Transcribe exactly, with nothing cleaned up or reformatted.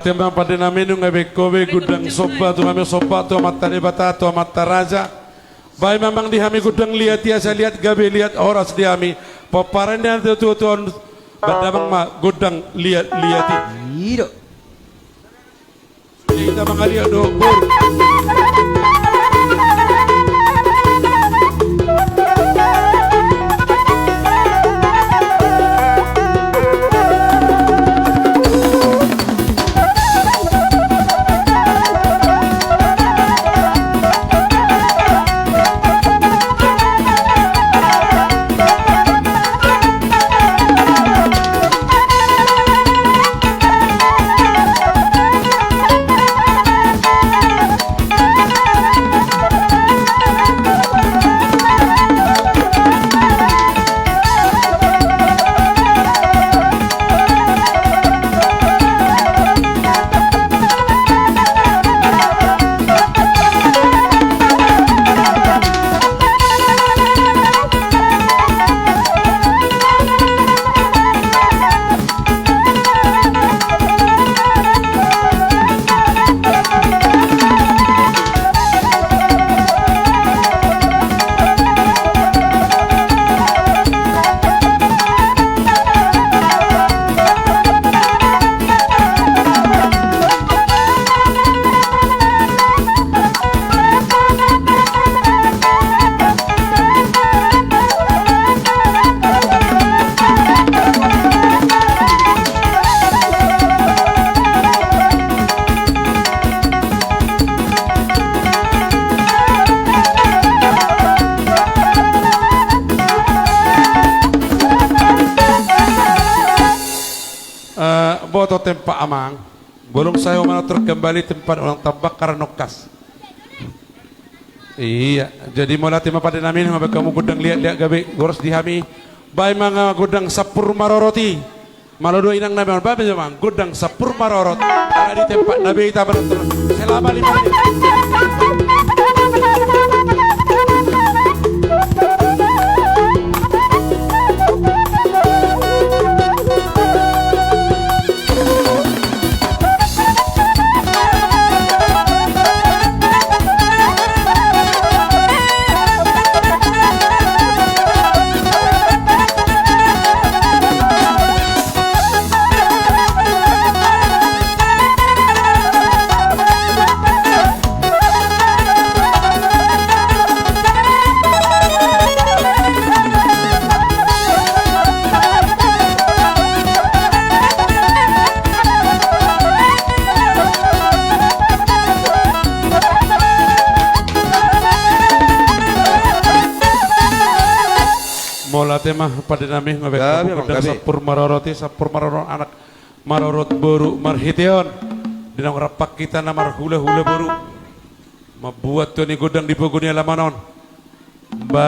Amang pande nami, nunga be ho be gondang somba tu hami, somba tu Amanta Debata, tu Amanta Raja. Bahen ma amang di hami gondang liat i, asa liat gabe, liat horas di hami. Pomparan ni natuatua on, bahen damang ma gondang liat, liat i. I do. Hita mangaliat do, boru. Eh, boto tempat amang. Bolong sae ho manortor kembali tempat ulang tambak karena nokas. Iya, jadi mauliate ma pande nami, nunga be hamu gondang liat, liat gabe, horas di hami. Bahen ma amang gondang sampur marorot i. Malo do inang nami on, bahen ma amang gondang sampur marorot. Ala di tempat na be hita manortor selama lima menit. Mauliate ma pande nami, nunga be hamu gondang sampur marorot i, sampur marorot anak, marorot boru, marhite on di naung rap hita na marhulahula boru. Mambuat tua ni gondang di pogu ni alaman on. Ba-